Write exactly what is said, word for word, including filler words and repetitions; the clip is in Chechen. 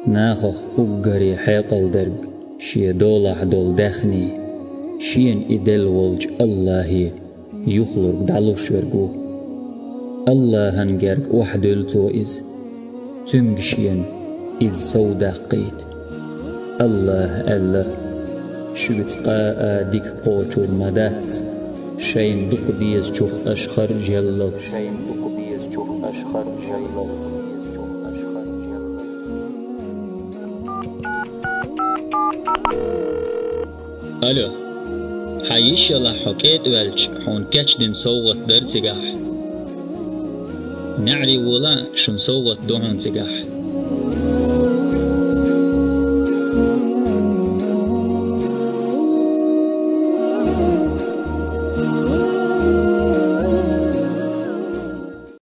Нахах уггаре хьекъал дерг шен долахь долу даьхни, шена и делла волчу Аллахье юхалург дӀалуш верг ву. Аллахьан герга охьадуьллу цо иза, цуьнга шена иза сов даккхийта. Аллахьа аьлла: «Шуьга цкъа а дика кхочур ма дац, шайна дукха дезачух аша харж яллалц». Алло. Хьан йиш ялахь хьо кӀетӀа ваьлча, хьуна кечдина совгӀат дара цигахь. НеӀаре вола, шун совгӀат ду хьуна цигахь.